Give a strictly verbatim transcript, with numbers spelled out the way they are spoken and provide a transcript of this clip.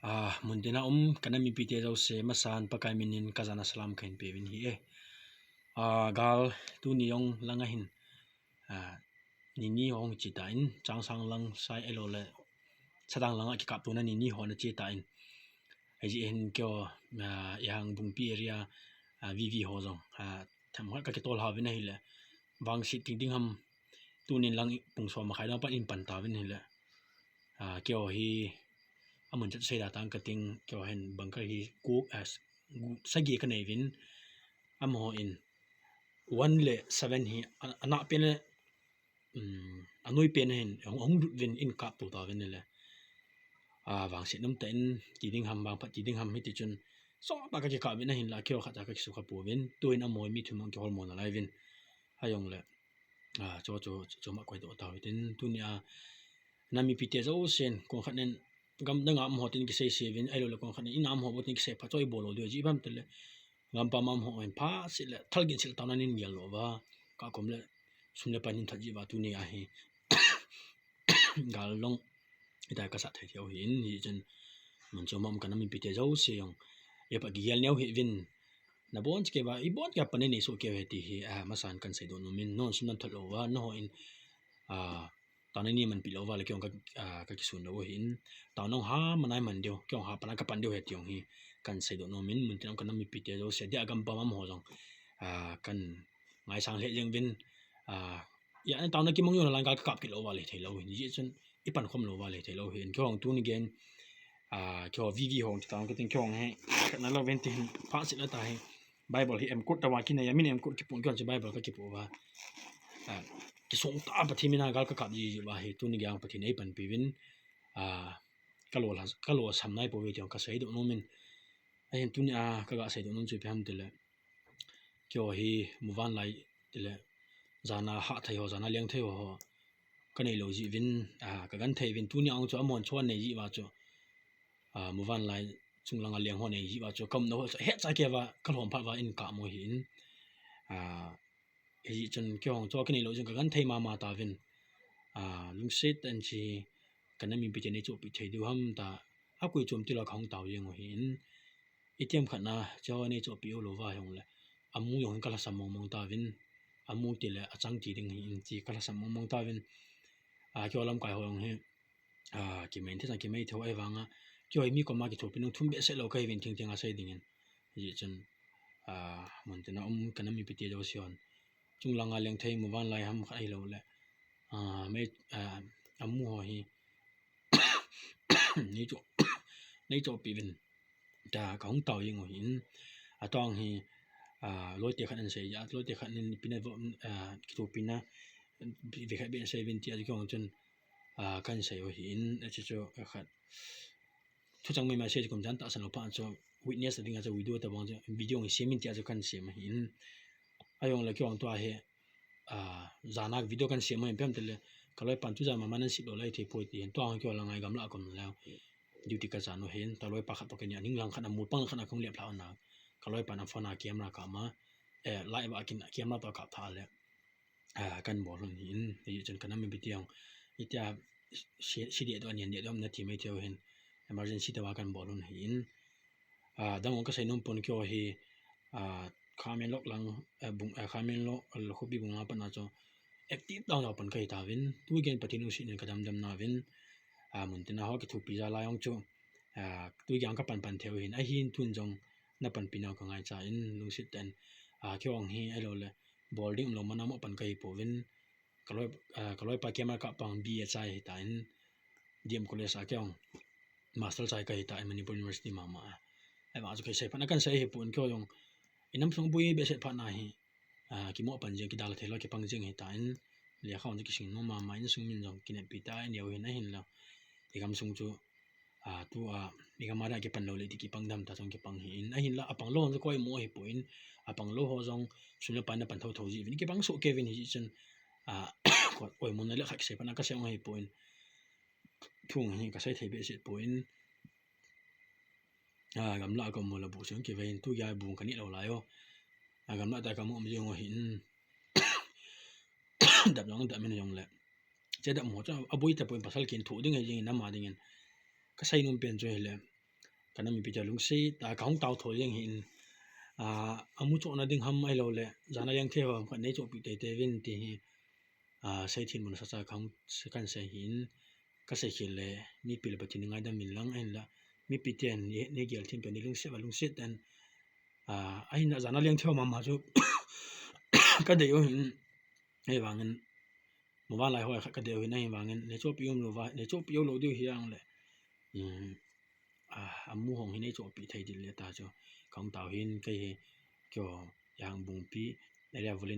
Ah, muntina um, ka nam mipite jouse, masan Pakai minin ka jana salam kahin peuvin ahi e. Ah, gal, tuni jong langa hin, ah, nini ho hung che tan, Changsang lang sai ahilou le, Sadang langa kikaptona nini ho ana che tan. Hijeh hin keiho, ah, Ihang Bungpi area, ah, V V ho jong, ah, themkhat ka kitol hao vin ahile, vangset ding ding ham, tunin lang pung som makhai dong pan in pan tauvin ahile, ah, keiho hi, amun chat seida tang kating, keiho hin bunker hi ko, ah, gu-, sagi kanei uvin, amaho in one le seven hi, a, ana pen le, um, anoi pen hin, ahung, ahung lut uvin in kap to tauvin ahile, ah, vangset nom tah in, ti ding ham, vangphat ti ding ham, hiti chun, sot tah a ka kikap uvin ahinla, keiho khat cha ka kisukha pouvin, tuin amaho mi thum hung kihol mo nalai uvin, ahijongle, ah, chu, chu, chu, chu ma koi to tau hitin, tunia, nam mipite jousen, kong khat nen, gam danga um ho tin kisei sei uvin, ahilou le kong khat nen, ina um ho bou tin kisei pha choi bol lou diu, ji bam te le, gampam a um ho hin pha sil le, thal gin sil taona nin gel lou uva, ka kom le, sum le pai nin that ji uva tunia hi, gal long, ita ka sat thei thei u hin, hijeh chun, mun chom a um ka nam mipite jouse jong, ipa kigel neo hih uvin, nabon cheh kei uva, ibon kei a pan nei soh kei u ahi ti hi, ah, masan kan seidoh nom in, non sum nan thot lou uva, nangho in, ah, taona nei manpi lou uva le keiho ka, ah, ka kisun lou u ahin, taona hung ha man a man diu, keiho ha pan a ka pan diu ahi ti jong hi, kan seidoh nom in, muntina um ka nam mipite jouse, dia gampam a um ho jong, ah, kan ngaisang lheh jeng uvin, ah, ya, taona kimang jong lang gal ka kap kit lou uva le thei lou hin, hijeh chun, i pan khom lou uva le thei lou hin, keiho tuni gei in, ah, keiho V V ho, ti tang kating keiho hi, khat na lou uvin tin, pha sil a ta hi, Bible hi M Code tah uva kinei a, min M Code kipu, keiho chu Bible ka kipu uva. Ah, kisung tah a Pathen mina gal ka kap ji ji uva hi, tuni gei a Pathen in ei panpi uvin, ah, ka lo la, ka losam nai pouve ti jong ka seidoh nom in. Ahin tunia ka ga seidoh nom chu ipi ham ti le, keiho hi muvanlai ti le, jana hah thei ho, jana leng thei ho, ka nei lou ji uvin, ah, ka genthei uvin, tunia jong chu amahon chu anei ji uva chu, ah, muvanlai chunglang a leng ho nei ji uva chu, ka umna ho chu ahet cheh kei uva, ka lhom phat uva in ka mo hin, ah, hijeh chun keiho chu ka nei lou jeh in ka genthei mama tauvin, ah, lungset tah in chu, ka nam mipite nei chohpeh thei diu ham tia, akoi chom tilou ka hung tao jeng u ahin, itiham khat na, chu nei chohpeh u lou uva hijongle, amu jong hin ka lhasam mong mong tauvin, amu ti le achang ti ding ahin, ti ka lhasam mong mong tauvin, ah, keiho lamkai ho jong hi, ah, kimai thei, kimai thei ho ahivanga, keiho hi mi koma kithopi nung thum behseh lou ka hi uvin thing thing a sei dingin. Hijeh chun, ah, muntina um ka nam mipite jouse hon, chunglang a leng thei muvanlai ham khat ahilou le, ah, mei, ah, amu ho hi, nei choh, nei chohpeh uvin, tia ka hung tao jeng u ahin, atong hi, ah, loite khat in sei, ah, loite khat in ipi na vo, ah, kithopina, ve khat beh in sei uvin tia chu keiho chun, ah, kan sei u ahin, achu chu khat. Thuchang mai mai sei chu kum jan tahsan lou phat chu witness a dinga chu video tabang chu video ngai sem in tia chu kan sem ahin. Ahijongle keiho tua hi, ah, jana video kan sem ahin, ipi ham ti le, ka loipan chu jan mama nan sip lou lai thei poi ti hin, tua keiho la ngai gamla a kom leu. Duty ka jan u ahin, ka loipa khat toh kei ni a ning lang khat a mol pang khat a kong lep lha u na. Ka loipan a phone a camera kap ma, eh, live a kin camera toh kap tha le, ah, kan bol lhon ahin, hijeh chun ka nam mipite jong, itia, si, si deh toh, anian deh toh, um na ti mai thei u hin, emergency toh a kan bol lhon ahin, ah, dang jong ka sei nom pon keiho hi, ah, Khamenlok lang, eh, bung, eh, Khamenlok, eh, Lukhupi bung lang a pat na chu active dang jao pan ka hi tauvin, tu gei in Pathen lungset in ka dam dam nauvin, ah, muntina ho kithopi jal a jong chu, ah, tu gei in ka pan pan thei u ahin, ahin tun jong na panpi nau ka ngaicha in lungset tah in, ah, keiho hi ahilou le, bol ding umlou man a mo pan ka hi pouvin, ka loi, ah, ka loipa camera kap pang B A chai ahi tan, D M College a keiho master chai ka hi tan, Manipur University mama a. Ahivang chu ka sei phat na kan sei ahi pon, keiho jong i nam sung boi behseh phat na hi, ah, kimo pan jeng, kidal thei lou, kipang jeng ahi tan, lekha jong kising nom mama, insung min jong kineppi ta, i neo hin ahinla, i gam sung chu, ah, tua, i gam a dia kipan lou le ti kipang dam ta jong kipang ahin, ahinla, apang lou ho jong ka oimo ahi pon, apang lou ho jong, sum le pai na pan thou thou ji uvin, kipang soh kei uvin hijeh chun, ah, ka oimona le khat kisei phat na ka sei jong ahi pon, thu hi ka sei thei behseh pon, ah, gamla a ka um u le bu sung kivei in tu gei a bu ka neh lou lai u, ah, gamla tah a ka um jeng u ahin, dap jong dap min jong le, che dap mo chu aboi tapon, pasal kin thu ding ahi jeng in, ama dingin, ka sei nom pen chu ahile, kana mipi te lungset a kahung tao tho jeng hin, ah, amu chohna ding ham ahilou le, jana jeng thei ho ham khat nei chohpi teitei uvin ti hi, ah, seithin mun sa cha kahung se kan sei hin, kasei khel le, mipi le Pathen ngaidam in lang ahinla, mipi ten nei, nei gel thim pen nei lungset a lungset ten, ah, ahinla jana jeng thei ho mama chu, kadei u hin, ahivangin, mobile lai ho khat kadei u hin, ahivangin, nei chohpi um lou va, nei chohpi u lou diu hi ang le, um, ah, amu hong hi nei chohpi thei ding le ta chu, kahung tao hin, kei hi, kio, Jahangbungpi, area volunteer